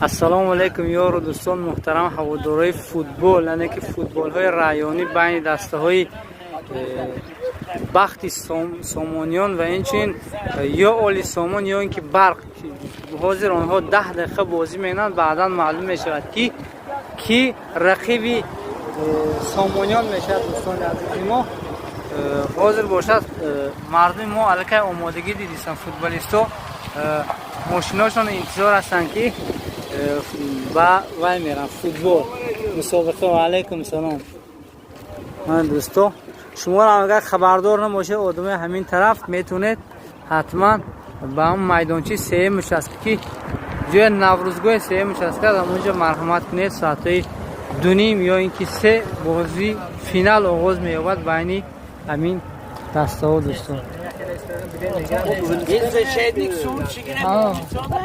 Ассалому алайкум, ёру дӯстон, муҳтарам ҳаводорои футбол, яъне ки футболҳои районӣ байни дастаҳои Бахти Сомониён ва инчунин ё Оли Сомон, ё ин ки Барқ. Ҳозир онҳо 10 дақиқа бозӣ мекунанд, баъдан маълум мешавад, ки кӣ рақиби Сомониён мешавад. Дӯстони азизи мо, ҳозир бошад, мардуми мо аллакай омодагӣ дидистанд, футболистҳо мошиношон интизор ҳастанд, ки ба вай меранд, футбол мусобиқа. Ва алайкум салом. Ман, дӯсто, шуморо агар хабардор набошед, одамои ҳамин тараф метавонед ҳатман ба ҳамн майдончаи сеюм участка, ки ҷои Наврӯзгоҳи сеюм участка, ҳамонҷо марҳамат кунед. Соатҳои 2:30 ё ин ки 3 бозии финал оғоз меёбад байни ҳамин дастаҳо, дӯстон.